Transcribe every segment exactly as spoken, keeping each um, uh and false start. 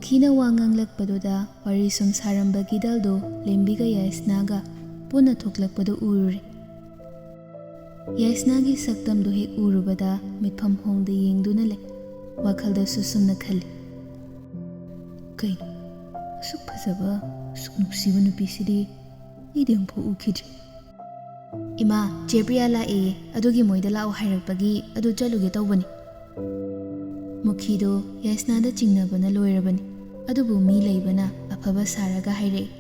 ꯃꯨꯈꯤꯅ ꯋꯥ ꯉꯥꯡꯂꯛꯄꯗꯨꯗ ꯋꯥꯔꯤ ꯁꯨꯝ ꯁꯥꯔꯝꯕ ꯒꯤꯗꯜꯗꯣ ꯂꯦꯝꯕꯤꯒ ꯌꯥꯏꯁꯅꯥꯒ ꯄꯨꯟꯅ ꯊꯣꯛꯂꯛꯄꯗꯨ ꯎꯔꯨꯔꯦ꯫ ꯌꯥꯏꯁꯅꯥꯒꯤ ꯁꯛꯇꯝꯗꯨ ꯍꯦꯛ ꯎꯔꯨꯕꯗ ꯃꯤꯠꯐꯝ ꯍꯣꯡꯗ ꯌꯦꯡꯗꯨꯅ ꯂꯩ꯫ ꯋꯥꯈꯜꯗꯁꯨ ꯁꯨꯝꯅ ꯈꯜꯂꯤ, "ꯀꯩꯅꯣ, ꯑꯁꯨꯛ ꯐꯖꯕ, ꯑꯁꯨꯛ ꯅꯨꯡꯁꯤꯕ ꯅꯨꯄꯤꯁꯤꯗꯤ ꯑꯩꯗꯤ ꯑꯃꯨꯛꯐꯥꯎ ꯎꯈꯤꯗ꯭ꯔꯤ꯫ ꯏꯃꯥ, ꯆꯦ ꯄ꯭ꯔꯤꯌꯥ ꯂꯥꯛꯑꯦꯌꯦ, ꯑꯗꯨꯒꯤ ꯃꯣꯏꯗ ꯂꯥꯛꯑꯣ ꯍꯥꯏꯔꯛꯄꯒꯤ ꯑꯗꯨ ꯆꯠꯂꯨꯒꯦ ꯇꯧꯕꯅꯤ꯫" ꯃꯨꯈꯤꯗꯣ ꯌꯥꯏꯁꯅꯥꯗ ꯆꯤꯡꯅꯕꯅ ꯂꯣꯏꯔꯕꯅꯤ꯫ ꯑꯗꯨꯕꯨ ꯃꯤ ꯂꯩꯕꯅ ꯑꯐꯕ ꯁꯥꯔꯒ ꯍꯥꯏꯔꯛꯏ,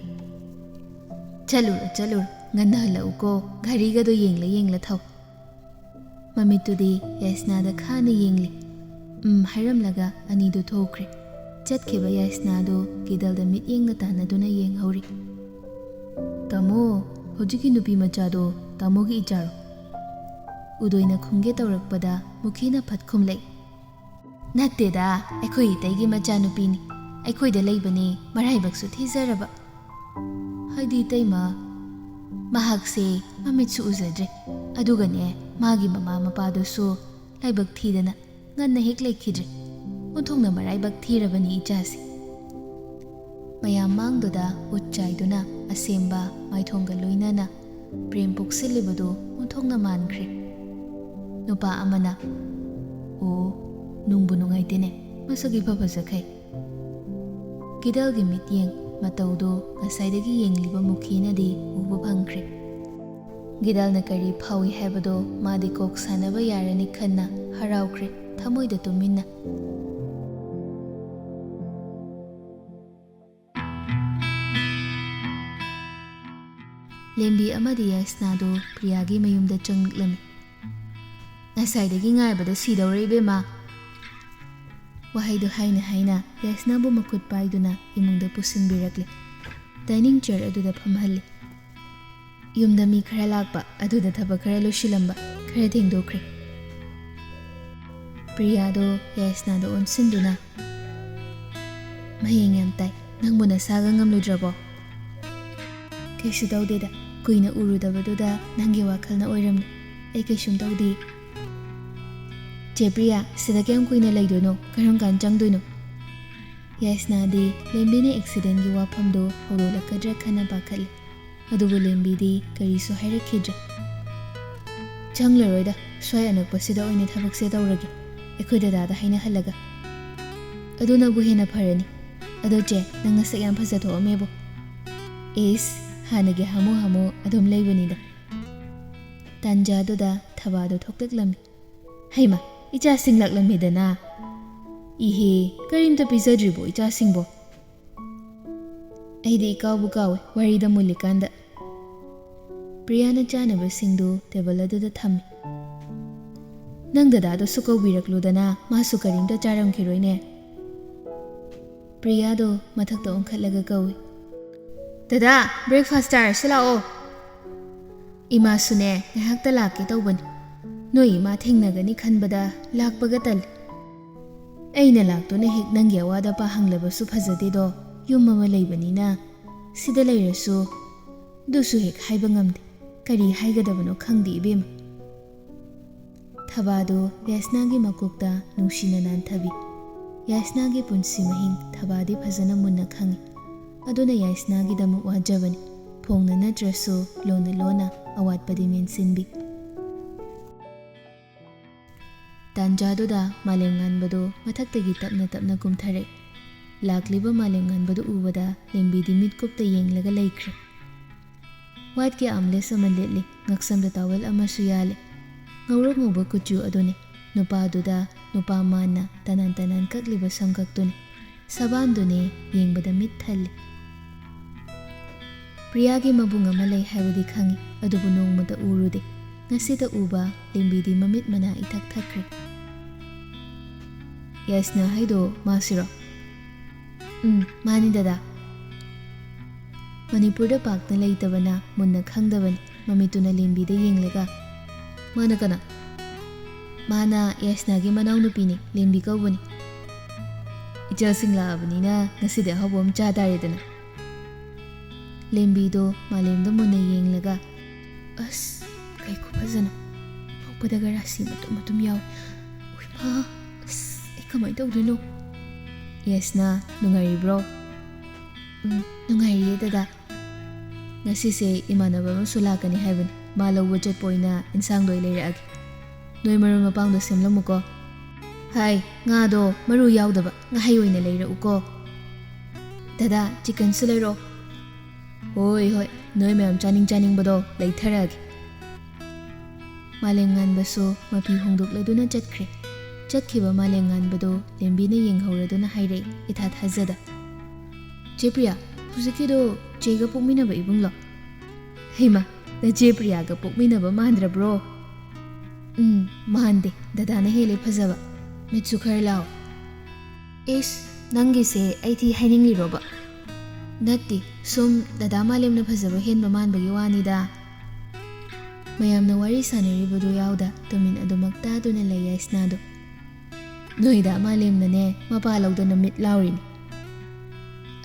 "ꯆꯠꯂꯨꯔꯣ, ꯆꯠꯂꯨꯔꯣ, ꯉꯟꯅ ꯍꯜꯂꯛꯎꯀꯣ, ꯘꯔꯤꯒꯗꯣ ꯌꯦꯡꯂ ꯌꯦꯡꯂ ꯊꯧ꯫" ꯃꯃꯤꯠꯇꯨꯗꯤ ꯌꯥꯏꯁꯅꯥꯗ ꯈꯥꯅ ꯌꯦꯡꯂꯤ꯫ "ꯎꯝ" ꯍꯥꯏꯔꯝꯂꯒ ꯑꯅꯤꯗꯨ ꯊꯣꯛꯈ꯭ꯔꯦ꯫ ꯆꯠꯈꯤꯕ ꯌꯥꯏꯁꯅꯥꯗꯨ ꯒꯤꯗꯜꯗ ꯃꯤꯠꯌꯦꯡꯅ ꯇꯥꯟꯅꯗꯨꯅ ꯌꯦꯡꯍꯧꯔꯤ꯫ "ꯇꯥꯃꯣ, ꯍꯧꯖꯤꯛꯀꯤ ꯅꯨꯄꯤ ꯃꯆꯥꯗꯣ ꯇꯥꯃꯣꯒꯤ ꯏꯆꯥꯔꯣ?" ꯎꯗꯣꯏꯅ ꯈꯨꯝꯒꯦ ꯇꯧꯔꯛꯄꯗ ꯃꯨꯈꯤꯅ ꯐꯠ ꯈꯨꯝꯂꯛꯏ, "ꯅꯠꯇꯦꯗ, ꯑꯩꯈꯣꯏ ꯏꯇꯩꯒꯤ ꯃꯆꯥꯅꯨꯄꯤꯅꯤ꯫ ꯑꯩꯈꯣꯏꯗ ꯂꯩꯕꯅꯤ, ꯃꯔꯥꯏꯕꯛꯁꯨ ꯊꯤꯖꯔꯕ꯫" "ꯍꯥꯏꯗꯤ ꯏꯇꯩꯃ?" "ꯃꯍꯥꯛꯁꯦ ꯃꯃꯤꯠꯁꯨ ꯎꯖꯗ꯭ꯔꯦ꯫ ꯑꯗꯨꯒꯅꯦ, ꯃꯥꯒꯤ ꯃꯃꯥ ꯃꯄꯥꯗꯨꯁꯨ ꯂꯥꯏꯕꯛ ꯊꯤꯗꯅ ꯉꯟꯅ ꯍꯦꯛ ꯂꯩꯈꯤꯗ꯭ꯔꯦ꯫ ꯑꯣꯟꯊꯣꯛꯅ ꯃꯔꯥꯏꯕꯛ ꯊꯤꯔꯕꯅꯤ ꯏꯆꯥꯁꯦ꯫" ꯃꯌꯥꯝ ꯃꯥꯡꯗꯨꯗ ꯎꯠ ꯆꯥꯏꯗꯨꯅ ꯑꯁꯦꯝꯕ ꯃꯥꯏꯊꯣꯡꯒ ꯂꯣꯏꯅꯅ ꯄ꯭ꯔꯦꯝ ꯄꯣꯛꯁꯤꯜꯂꯤꯕꯗꯨ ꯑꯣꯟꯊꯣꯛꯅ ꯃꯥꯟꯈ꯭ꯔꯦ꯫ ꯅꯨꯄꯥ ꯑꯃꯅ, "ꯑꯣ, ꯅꯨꯡꯕꯨ ꯅꯨꯡꯉꯥꯏꯇꯦꯅꯦ, ꯃꯁꯛ ꯏꯐ ꯐꯖꯈꯩ꯫" ꯒꯤꯗꯜꯒꯤ ꯃꯤꯠꯌꯦꯡ ꯃꯇꯧꯗꯨ ꯉꯁꯥꯏꯗꯒꯤ ꯌꯦꯡꯂꯤꯕ ꯃꯨꯈꯤꯅꯗꯤ ꯎꯕ ꯐꯪꯈ꯭ꯔꯦ꯫ ꯒꯤꯗꯜꯅ ꯀꯔꯤ ꯐꯥꯎꯏ ꯍꯥꯏꯕꯗꯣ ꯃꯥꯗꯤ ꯀꯣꯛ ꯁꯥꯟꯅꯕ ꯌꯥꯔꯅꯤ ꯈꯟꯅ ꯍꯔꯥꯎꯈ꯭ꯔꯦ, ꯊꯃꯣꯏꯗ ꯇꯨꯃꯤꯟꯅ꯫ ꯂꯦꯝꯕꯤ ꯑꯃꯗꯤ ꯌꯥꯏꯁꯅꯥꯗꯨ ꯄ꯭ꯔꯤꯌꯥꯒꯤ ꯃꯌꯨꯝꯗ ꯆꯪꯂꯛꯂꯝꯃꯤ꯫ "ꯉꯁꯥꯏꯗꯒꯤ ꯉꯥꯏꯕꯗ ꯁꯤꯗꯧꯔꯦ ꯏꯕꯦꯝꯃ꯫" ꯋꯥꯍꯩꯗꯨ ꯍꯥꯏꯅ ꯍꯥꯏꯅ ꯌꯥꯏꯁꯅꯥꯕꯨ ꯃꯈꯨꯠ ꯄꯥꯏꯗꯨꯅ ꯏꯃꯨꯡꯗ ꯄꯨꯁꯤꯟꯕꯤꯔꯛꯂꯦ꯫ ꯗꯥꯏꯅꯤꯡ ꯆꯤꯌꯔ ꯑꯗꯨꯗ ꯐꯝꯍꯜꯂꯤ꯫ "ꯌꯨꯝꯗ ꯃꯤ ꯈꯔ ꯂꯥꯛꯄ, ꯑꯗꯨꯗ ꯊꯕꯛ ꯈꯔ ꯂꯣꯏꯁꯤꯜꯂꯝꯕ, ꯈꯔ ꯊꯦꯡꯗꯣꯛꯈ꯭ꯔꯦ꯫" ꯄ꯭ꯔꯤꯌꯥꯗꯣ ꯌꯥꯏꯁꯅꯥꯗ ꯑꯣꯟꯁꯤꯟꯗꯨꯅ, "ꯃꯌꯦꯡ ꯌꯥꯝ ꯇꯥꯏ, ꯅꯪꯕꯨ ꯅꯁꯥꯒ ꯉꯝꯂꯣꯏꯗ꯭ꯔꯕꯣ?" "ꯀꯩꯁꯨ ꯇꯧꯗꯦꯗ, ꯀꯨꯏꯅ ꯎꯔꯨꯗꯕꯗꯨꯗ ꯅꯪꯒꯤ ꯋꯥꯈꯜꯅ ꯑꯣꯏꯔꯝꯅꯤ, ꯑꯩ ꯀꯩꯁꯨꯝ ꯇꯧꯗꯦ꯫" "ꯆꯦ ꯄ꯭ꯔꯤꯌꯥ, ꯁꯤꯗ ꯀꯌꯥꯝ ꯀꯨꯏꯅ ꯂꯩꯗꯣꯏꯅꯣ? ꯀꯔꯝ ꯀꯥꯟ ꯆꯪꯗꯣꯏꯅꯣ?" ꯌꯥꯏꯁꯅꯥꯗꯤ ꯂꯦꯝꯕꯤꯅ ꯑꯦꯛꯁꯤꯗꯦꯟꯒꯤ ꯋꯥꯐꯝꯗꯨ ꯍꯧꯗꯣꯛꯂꯛꯀꯗ꯭ꯔꯥ ꯈꯟꯅ ꯄꯥꯈꯠꯂꯤ꯫ ꯑꯗꯨꯕꯨ ꯂꯦꯝꯕꯤꯗꯤ ꯀꯔꯤꯁꯨ ꯍꯥꯏꯔꯛꯈꯤꯗ꯭ꯔꯦ꯫ "ꯆꯪꯂꯔꯣꯏꯗ, ꯁ꯭ꯋꯥꯏ ꯑꯅꯛꯄꯁꯤꯗ ꯑꯣꯏꯅ ꯊꯕꯛꯁꯦ ꯇꯧꯔꯒꯦ, ꯑꯩꯈꯣꯏ ꯗꯗꯥꯗ ꯍꯥꯏꯅꯍꯜꯂꯒ꯫ ꯑꯗꯨꯅꯕꯨ ꯍꯦꯟꯅ ꯐꯔꯅꯤ꯫ ꯑꯗꯣ ꯆꯦ, ꯅꯪ ꯅꯁꯛ ꯌꯥꯝ ꯐꯖꯊꯣꯛꯑꯝꯃꯦꯕꯣ꯫ ꯏꯁ, ꯍꯥꯟꯅꯒꯤ ꯍꯥꯃꯨ ꯍꯥꯃꯨ ꯑꯗꯨꯝ ꯂꯩꯕꯅꯤꯗ꯫" ꯇꯥꯟꯖꯥꯗꯨꯗ ꯊꯕꯥꯗꯣ ꯊꯣꯛꯂꯛꯂꯝꯃꯤ꯫ "ꯍꯩꯃ, ꯏꯆꯥꯁꯤꯡ ꯂꯥꯛꯂꯝꯃꯦꯗꯅ꯫ ꯏꯍꯦ, ꯀꯔꯤꯝꯇ ꯄꯤꯖꯗ꯭ꯔꯤꯕꯣ ꯏꯆꯥꯁꯤꯡꯕꯣ?" "ꯑꯩꯗꯤ ꯏꯀꯥꯎꯕꯨ ꯀꯥꯎꯋꯦ ꯋꯥꯔꯤꯗ ꯃꯨꯜꯂꯤꯀꯥꯟꯗ꯫" ꯄ꯭ꯔꯤꯌꯥꯅ ꯆꯥꯅꯕꯁꯤꯡꯗꯨ ꯇꯦꯕꯜ ꯑꯗꯨꯗ ꯊꯝꯃꯤ꯫ "ꯅꯪ ꯗꯗꯥꯗꯨꯁꯨ ꯀꯧꯕꯤꯔꯛꯂꯨꯗꯅ, ꯃꯥꯁꯨ ꯀꯔꯤꯝꯇ ꯆꯥꯔꯝꯈꯤꯔꯣꯏꯅꯦ꯫" ꯄ꯭ꯔꯤꯌꯥꯗꯣ ꯃꯊꯛꯇ ꯑꯣꯟꯈꯠꯂꯒ ꯀꯧꯏ꯫ "ꯗꯗꯥ, ꯕ꯭ꯔꯦꯛꯐꯥꯁ ꯆꯥꯔꯁꯤ ꯂꯥꯛꯑꯣ꯫" "ꯏꯃꯥꯁꯨꯅꯦ ꯉꯥꯏꯍꯥꯛꯇ ꯂꯥꯛꯀꯦ ꯇꯧꯕꯅꯤ꯫ ꯅꯣꯏ ꯏꯃꯥ ꯊꯦꯡꯅꯒꯅꯤ ꯈꯟꯕꯗ ꯂꯥꯛꯄꯒ ꯇꯜꯂꯤ꯫ ꯑꯩꯅ ꯂꯥꯛꯇꯨꯅ ꯍꯦꯛ ꯅꯪꯒꯤ ꯑꯋꯥꯠ ꯑꯄꯥ ꯍꯪꯂꯕꯁꯨ ꯐꯖꯗꯦꯗꯣ, ꯌꯨꯝ ꯑꯃ ꯂꯩꯕꯅꯤꯅ꯫ ꯁꯤꯗ ꯂꯩꯔꯁꯨ ꯑꯗꯨꯁꯨ ꯍꯦꯛ ꯍꯥꯏꯕ ꯉꯝꯗꯦ꯫ ꯀꯔꯤ ꯍꯥꯏꯒꯗꯕꯅꯣ ꯈꯪꯗꯦ ꯏꯕꯦꯝꯃ꯫" ꯊꯕꯥꯗꯨ ꯌꯥꯏꯁꯅꯥꯒꯤ ꯃꯀꯣꯛꯇ ꯅꯨꯡꯁꯤꯅ ꯅꯥꯟꯊꯕꯤ꯫ ꯌꯥꯏꯁꯅꯥꯒꯤ ꯄꯨꯟꯁꯤ ꯃꯍꯤꯡ ꯊꯕꯥꯗꯤ ꯐꯖꯅ ꯃꯨꯟꯅ ꯈꯪꯏ꯫ ꯑꯗꯨꯅ ꯌꯥꯏꯁꯅꯥꯒꯤꯗꯃꯛ ꯋꯥꯖꯕꯅꯤ꯫ ꯐꯣꯡꯅ ꯅꯠꯇ꯭ꯔꯁꯨ ꯂꯣꯟꯅ ꯂꯣꯟꯅ ꯑꯋꯥꯠꯄꯗꯤ ꯃꯦꯟꯁꯤꯟꯕꯤ꯫ ꯇꯥꯟꯖꯥꯗꯨꯗ ꯃꯥꯂꯦꯝ ꯉꯥꯟꯕꯗꯨ ꯃꯊꯛꯇꯒꯤ ꯇꯞꯅ ꯇꯞꯅ ꯀꯨꯝꯊꯔꯛꯏ꯫ ꯂꯥꯛꯂꯤꯕ ꯃꯥꯂꯦꯝ ꯉꯥꯟꯕꯗꯨ ꯎꯕꯗ ꯂꯦꯝꯕꯤꯗꯤ ꯃꯤꯠꯀꯨꯞꯇ ꯌꯦꯡꯂꯒ ꯂꯩꯈ꯭ꯔꯦ꯫ ꯋꯥꯏꯠꯀꯤ ꯑꯥꯝꯂꯦꯁ ꯑꯃ ꯂꯤꯠꯂꯤ, ꯉꯛꯁꯝꯗ ꯇꯥꯋꯦꯜ ꯑꯃꯁꯨ ꯌꯥꯜꯂꯤ꯫ ꯉꯧꯔꯣꯛ ꯉꯧꯕ ꯀꯨꯆꯨ ꯑꯗꯨꯅꯤ꯫ ꯅꯨꯄꯥꯗꯨꯗ ꯅꯨꯄꯥ ꯃꯥꯟꯅ ꯇꯅꯥꯟ ꯇꯅꯥꯟ ꯀꯛꯂꯤꯕ ꯁꯝꯀꯛꯇꯨꯅꯤ꯫ ꯁꯕꯥꯟꯗꯨꯅꯦ ꯌꯦꯡꯕꯗ ꯃꯤꯠ ꯊꯜꯂꯤ꯫ ꯄ꯭ꯔꯤꯌꯥꯒꯤ ꯃꯕꯨꯡ ꯑꯃ ꯂꯩ ꯍꯥꯏꯕꯗꯤ ꯈꯪꯏ, ꯑꯗꯨꯕꯨ ꯅꯣꯡꯃꯇ ꯎꯔꯨꯗꯦ꯫ ꯉꯁꯤꯗ ꯎꯕ ꯂꯦꯝꯕꯤꯗꯤ ꯃꯃꯤꯠ ꯃꯅꯥ ꯏꯊꯛ ꯊꯛꯈ꯭ꯔꯦ꯫ "ꯌꯥꯏꯁꯅꯥ ꯍꯥꯏꯗꯣ ꯃꯥꯁꯤꯔꯣ?" "ꯎꯝ, ꯃꯥꯅꯤ ꯗꯗꯥ꯫" ꯃꯅꯤꯄꯨꯔꯗ ꯄꯥꯛꯅ ꯂꯩꯇꯕꯅ ꯃꯨꯟꯅ ꯈꯪꯗꯕꯅꯤ꯫ ꯃꯃꯤꯠꯇꯨꯅ ꯂꯦꯝꯕꯤꯗ ꯌꯦꯡꯂꯒ, "ꯃꯥꯅ ꯀꯅꯥ?" "ꯃꯥꯅ ꯌꯥꯏꯁꯅꯥꯒꯤ ꯃꯅꯥꯎꯅꯨꯄꯤꯅꯤ, ꯂꯦꯝꯕꯤ ꯀꯧꯕꯅꯤ꯫" "ꯏꯆꯥꯁꯤꯡ ꯂꯥꯛꯑꯕꯅꯤꯅ ꯉꯁꯤꯗꯤ ꯑꯍꯥꯎꯕ ꯑꯃ ꯆꯥ ꯇꯥꯔꯦꯗꯅ꯫" ꯂꯦꯝꯕꯤꯗꯣ ꯃꯥꯂꯦꯝꯗ ꯃꯨꯟꯅ ꯌꯦꯡꯂꯒ, "ꯑꯁ, ꯀꯩ ꯈꯨꯐꯖꯅꯣ! ꯅꯣꯛꯄꯗꯒ ꯔꯥꯁꯤ ꯃꯇꯨꯝ ꯃꯇꯨꯝ ꯌꯥꯎꯏ꯫ ꯎꯏꯃꯥ, ꯑꯁ, ꯑꯩ ꯀꯃꯥꯏꯅ ꯇꯧꯗꯣꯏꯅꯣ?" ꯌꯥꯏꯁꯅꯥ, ꯅꯨꯡꯉꯥꯏꯔꯤꯕ꯭ꯔꯣ? ꯎꯝ, ꯅꯨꯡꯉꯥꯏꯔꯤꯌꯦ ꯗꯗꯥ꯫ ꯉꯁꯤꯁꯦ ꯏꯃꯥꯟꯅꯕ ꯑꯃꯁꯨ ꯂꯥꯛꯀꯅꯤ ꯍꯥꯏꯕꯅꯤ꯫ ꯃꯥ ꯂꯧꯕ ꯆꯠꯄ ꯑꯣꯏꯅ ꯏꯟꯁꯥꯡꯗꯣ ꯑꯩ ꯂꯩꯔꯛꯑꯒꯦ꯫ ꯅꯣꯏ ꯃꯔꯣꯏ ꯃꯄꯥꯡꯗꯣ ꯁꯦꯝꯂꯝꯃꯨꯀꯣ꯫ ꯍꯥꯏ, ꯉꯥꯗꯣ ꯃꯔꯨ ꯌꯥꯎꯗꯕ ꯉꯥꯍꯩ ꯑꯣꯏꯅ ꯂꯩꯔꯛꯎꯀꯣ꯫ ꯗꯗꯥ, ꯆꯤꯛꯀꯟꯁꯨ ꯂꯩꯔꯛꯑꯣ꯫ ꯍꯣꯏ, ꯍꯣꯏ, ꯅꯣꯏ ꯃꯌꯥꯝ ꯆꯥꯅꯤꯡ ꯆꯥꯅꯤꯡꯕꯗꯣ ꯂꯩꯊꯔꯛꯑꯒꯦ꯫ ꯃꯥꯂꯦꯝ ꯉꯥꯟꯕꯁꯨ ꯃꯐꯤ ꯍꯣꯡꯗꯣꯛꯂꯗꯨꯅ ꯆꯠꯈ꯭ꯔꯦ꯫ ꯆꯠꯈꯤꯕ ꯃꯥꯂꯦꯝ ꯉꯥꯟꯕꯗꯨ ꯂꯦꯝꯕꯤꯅ ꯌꯦꯡꯍꯧꯔꯗꯨꯅ ꯍꯥꯏꯔꯛꯏ, ꯏꯊꯥ ꯊꯥꯖꯗ꯫ "ꯆꯦ ꯄ꯭ꯔꯤꯌꯥ, ꯍꯧꯖꯤꯛꯀꯤꯗꯣ ꯆꯦꯒ ꯄꯣꯛꯃꯤꯟꯅꯕ ꯏꯕꯨꯡꯂꯣ?" "ꯍꯩꯃꯥ, ꯅꯆꯦ ꯄ꯭ꯔꯤꯌꯥꯒ ꯄꯣꯛꯃꯤꯟꯅꯕ ꯃꯥꯟꯗ꯭ꯔꯕ꯭ꯔꯣ?" "ꯎꯝ, ꯃꯥꯟꯗꯦ, ꯗꯗꯥꯅ ꯍꯦꯜꯂꯦ ꯐꯖꯕ꯫ ꯃꯤꯠꯁꯨ ꯈꯔ ꯂꯥꯎ꯫" "ꯏꯁ, ꯅꯪꯒꯤꯁꯦ ꯑꯩ ꯊꯤ ꯍꯥꯏꯅꯤꯡꯂꯤꯔꯣꯕ?" "ꯅꯠꯇꯦ, ꯁꯨꯝ ꯗꯗꯥ ꯃꯥꯂꯦꯝꯅ ꯐꯖꯕ ꯍꯦꯟꯕ ꯃꯥꯟꯕꯒꯤ ꯋꯥꯅꯤꯗ꯫" ꯃꯌꯥꯝꯅ ꯋꯥꯔꯤ ꯁꯥꯟꯅꯔꯤꯕꯗꯨ ꯌꯥꯎꯗ ꯇꯨꯃꯤꯟ ꯑꯗꯨꯃꯛ ꯇꯥꯗꯨꯅ ꯂꯩ ꯌꯥꯏꯁꯅꯥꯗꯣ꯫ ꯅꯣꯏꯗ ꯃꯥꯂꯦꯝꯅꯅꯦ ꯃꯄꯥ ꯂꯧꯗꯅ ꯃꯤꯠ ꯂꯥꯎꯔꯤꯅꯤ꯫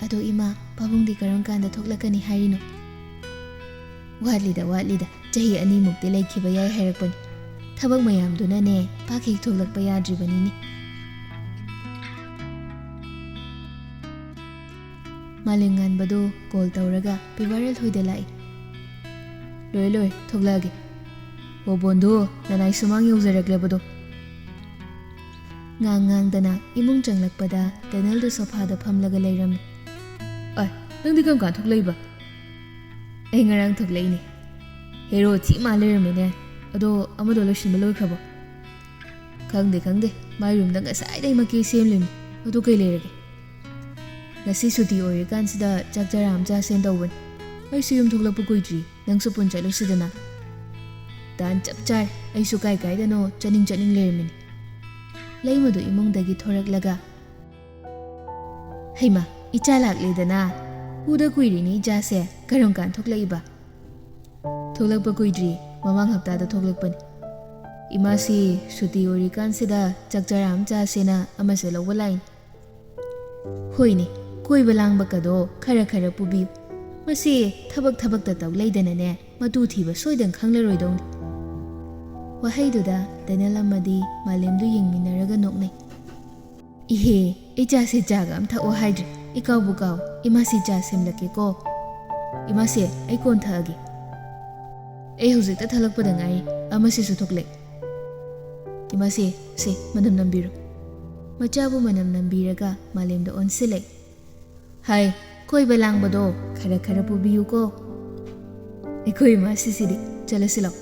"ꯑꯗꯣ ꯏꯃꯥ, ꯄꯥꯕꯨꯡꯗꯤ ꯀꯔꯝ ꯀꯥꯟꯗ ꯊꯣꯛꯂꯛꯀꯅꯤ ꯍꯥꯏꯔꯤꯅꯣ?" "ꯋꯥꯠꯂꯤꯗ, ꯋꯥꯠꯂꯤꯗ, ꯆꯍꯤ ꯑꯅꯤꯃꯨꯛꯇꯤ ꯂꯩꯈꯤꯕ ꯌꯥꯏ ꯍꯥꯏꯔꯛꯄꯅꯤ꯫ ꯊꯕꯛ ꯃꯌꯥꯝꯗꯨꯅꯅꯦ ꯄꯥꯛ ꯍꯦꯛ ꯊꯣꯛꯂꯛꯄ ꯌꯥꯗ꯭ꯔꯤꯕꯅꯤꯅꯦ꯫" ꯃꯥꯂꯦꯝ ꯉꯥꯟꯕꯗꯨ ꯀꯣꯜ ꯇꯧꯔꯒ ꯄꯤ ꯚꯥꯏꯔꯦꯜ ꯍꯣꯏꯗ ꯂꯥꯛꯏ꯫ "ꯂꯣꯏꯔꯦ, ꯂꯣꯏꯔꯦ, ꯊꯣꯛꯂꯛꯑꯒꯦ꯫" "ꯑꯣ ꯕꯣꯟꯗꯨ, ꯅꯅꯥꯏ ꯁꯨꯃꯥꯡ ꯌꯧꯖꯔꯛꯂꯕꯗꯣ꯫" ꯉꯥꯡ ꯉꯥꯡꯗꯅ ꯏꯃꯨꯡ ꯆꯪꯂꯛꯄꯗ ꯗꯦꯅꯦꯜꯗꯨ ꯁꯣꯐꯥꯗ ꯐꯝꯂꯒ ꯂꯩꯔꯝꯃꯤ꯫ "ꯑꯥꯏ, ꯅꯪꯗꯤ ꯀꯔꯝ ꯀꯥꯟ ꯊꯣꯛꯂꯛꯏꯕ?" "ꯑꯩ ꯉꯔꯥꯡ ꯊꯣꯛꯂꯛꯏꯅꯦ꯫" "ꯍꯦꯔꯣ ꯊꯤ ꯃꯥꯜ ꯂꯩꯔꯝꯃꯦꯅꯦ꯫ ꯑꯗꯣ ꯑꯃꯗꯣ ꯂꯣꯏꯁꯤꯟꯕ ꯂꯣꯏꯈ꯭ꯔꯕꯣ?" "ꯈꯪꯗꯦ, ꯈꯪꯗꯦ, ꯃꯥꯏ ꯔꯨꯝꯗ ꯉꯁꯥꯏꯗꯩ ꯃꯀꯦ ꯁꯦꯝꯂꯤꯕꯅꯤ꯫ ꯑꯗꯨ ꯀꯩ ꯂꯩꯔꯒꯦ?" "ꯉꯁꯤ ꯁꯨꯇꯤ ꯑꯣꯏꯔꯤꯀꯥꯟꯁꯤꯗ ꯆꯥꯛ ꯆꯔꯥ ꯑꯃ ꯆꯥꯁꯦꯅ ꯇꯧꯕꯅꯤ꯫ ꯑꯩꯁꯨ ꯌꯨꯝ ꯊꯣꯛꯂꯛꯄ ꯀꯨꯏꯗ꯭ꯔꯤ, ꯅꯪꯁꯨ ꯄꯨꯟ ꯆꯠꯂꯨꯁꯤꯗꯅ꯫" "ꯇꯥꯟ ꯆꯞ ꯆꯥꯔꯦ, ꯑꯩꯁꯨ ꯀꯥꯏ ꯀꯥꯏꯗꯅꯣ ꯆꯠꯅꯤꯡ ꯆꯠꯅꯤꯡ ꯂꯩꯔꯝꯃꯤꯅꯤ꯫" ꯂꯩꯃꯗꯨ ꯏꯃꯨꯡꯗꯒꯤ ꯊꯣꯔꯛꯂꯒ, "ꯍꯩꯃꯥ, ꯏꯆꯥ ꯂꯥꯛꯂꯦꯗꯅ꯫ ꯎꯗ ꯀꯨꯏꯔꯦꯅꯦ ꯏꯆꯥꯁꯦ, ꯀꯔꯝ ꯀꯥꯟ ꯊꯣꯛꯂꯛꯏꯕ?" "ꯊꯣꯛꯂꯛꯄ ꯀꯨꯏꯗ꯭ꯔꯤ, ꯃꯃꯥꯡ ꯍꯞꯇꯥꯗ ꯊꯣꯛꯂꯛꯄꯅꯤ꯫ ꯏꯃꯥꯁꯤ ꯁꯨꯇꯤ ꯑꯣꯏꯔꯤꯀꯥꯟꯁꯤꯗ ꯆꯥꯛ ꯆꯔꯥ ꯑꯃ ꯆꯥꯁꯦꯅ ꯑꯃꯁꯦ ꯂꯧꯕ ꯂꯥꯛꯏꯅꯤ꯫" "ꯍꯣꯏꯅꯦ, ꯀꯣꯏꯕ ꯂꯥꯡꯕꯀꯗꯣ ꯈꯔ ꯈꯔ ꯄꯨꯕꯤꯌꯨ꯫ ꯃꯁꯤ ꯊꯕꯛ ꯊꯕꯛꯇ ꯇꯧ ꯂꯩꯗꯅꯅꯦ, ꯃꯇꯨ ꯊꯤꯕ ꯁꯣꯏꯗꯅ ꯈꯪꯂꯔꯣꯏꯗꯧꯅꯤ꯫" ꯋꯥꯍꯩꯗꯨꯗ ꯗꯦꯅꯦꯜ ꯑꯃꯗꯤ ꯃꯥꯂꯦꯝꯗꯨ ꯌꯦꯡꯃꯤꯟꯅꯔꯒ ꯅꯣꯛꯅꯩ꯫ "ꯏꯍꯦ, "ꯏꯆꯥꯁꯦ ꯆꯥꯒ ꯑꯝ ꯊꯛꯑꯣ ꯍꯥꯏꯗ꯭ꯔꯦ꯫ ꯏꯀꯥꯎꯕꯨ ꯀꯥꯎ꯫ ꯏꯃꯥꯁꯤ ꯆꯥ ꯁꯦꯝꯂꯛꯀꯦꯀꯣ꯫ ꯏꯃꯥꯁꯦ, ꯑꯩ ꯀꯣꯟ ꯊꯛꯑꯒꯦ꯫ ꯑꯩ ꯍꯧꯖꯤꯛꯇ ꯊꯛꯂꯛꯄꯗ ꯉꯥꯏꯔꯤ꯫ ꯑꯃꯁꯤꯁꯨ ꯊꯛꯂꯦ꯫ ꯏꯃꯥꯁꯦ, ꯁꯦ, ꯃꯅꯝ ꯅꯝꯕꯤꯔꯣ꯫" ꯃꯆꯥꯕꯨ ꯃꯅꯝ ꯅꯝꯕꯤꯔꯒ ꯃꯥꯂꯦꯝꯗ ꯑꯣꯟꯁꯤꯜꯂꯦ꯫ "ꯍꯥꯏ, ꯀꯣꯏꯕ ꯂꯥꯡꯕꯗꯣ ꯈꯔ ꯈꯔ ꯄꯨꯕꯤꯌꯨꯀꯣ꯫" "ꯑꯩꯈꯣꯏ ꯏꯃꯥꯁꯤꯁꯤꯗꯤ꯫ ꯆꯠꯂꯁꯤ ꯂꯥꯎ꯫"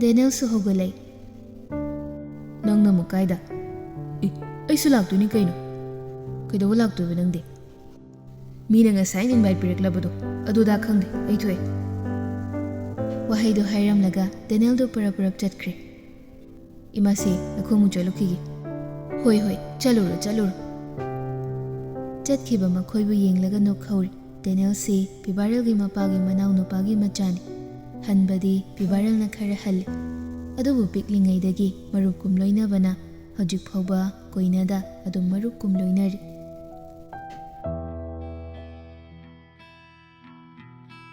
ꯗꯦꯅꯦꯜꯁꯨ ꯍꯧꯒꯠꯂꯛꯏ꯫ "ꯅꯪꯅ ꯑꯃꯨꯛ ꯀꯥꯏꯗ?" "ꯑꯦ, ꯑꯩꯁꯨ ꯂꯥꯛꯇꯣꯏꯅꯤ ꯀꯩꯅꯣ꯫" "ꯀꯩꯗꯧꯕ ꯂꯥꯛꯇꯣꯏꯕ ꯅꯪꯗꯤ?" "ꯃꯤꯅ ꯉꯁꯥꯏꯅ invite ꯄꯤꯔꯛꯂꯕꯗꯣ, ꯑꯗꯨꯗ ꯈꯪꯗꯦ, ꯑꯩ ꯊꯣꯛꯑꯦ꯫" ꯋꯥꯍꯩꯗꯣ ꯍꯥꯏꯔꯝꯂꯒ ꯗꯦꯅꯦꯜꯗꯣ ꯄꯔꯞ ꯄꯔꯞ ꯆꯠꯈ꯭ꯔꯦ꯫ "ꯏꯃꯥꯁꯦ, ꯑꯩꯈꯣꯏ ꯑꯃꯨꯛ ꯆꯠꯂꯨꯈꯤꯒꯦ꯫" "ꯍꯣꯏ, ꯍꯣꯏ, ꯆꯠꯂꯨꯔꯣ, ꯆꯠꯂꯨꯔꯣ꯫" ꯆꯠꯈꯤꯕ ꯃꯈꯣꯏꯕꯨ ꯌꯦꯡꯂꯒ ꯅꯣꯛꯍꯧꯔꯤ꯫ ꯗꯦꯅꯦꯜꯁꯤ ꯄꯤꯕꯥꯔꯦꯜꯒꯤ ꯃꯄꯥꯒꯤ ꯃꯅꯥꯎ ꯅꯨꯄꯥꯒꯤ ꯃꯆꯥꯅꯤ꯫ ꯍꯟꯕꯗꯤ ꯄꯤꯕꯥꯔꯦꯜꯅ ꯈꯔ ꯍꯜꯂꯤ꯫ ꯑꯗꯨꯕꯨ ꯄꯤꯛꯂꯤꯉꯩꯗꯒꯤ ꯃꯔꯨꯞꯀꯨꯝ ꯂꯣꯏꯅꯕꯅ ꯍꯧꯖꯤꯛ ꯐꯥꯎꯕ ꯀꯣꯏꯅꯗ ꯑꯗꯨꯝ ꯃꯔꯨꯞꯀꯨꯝ ꯂꯣꯏꯅꯔꯤ꯫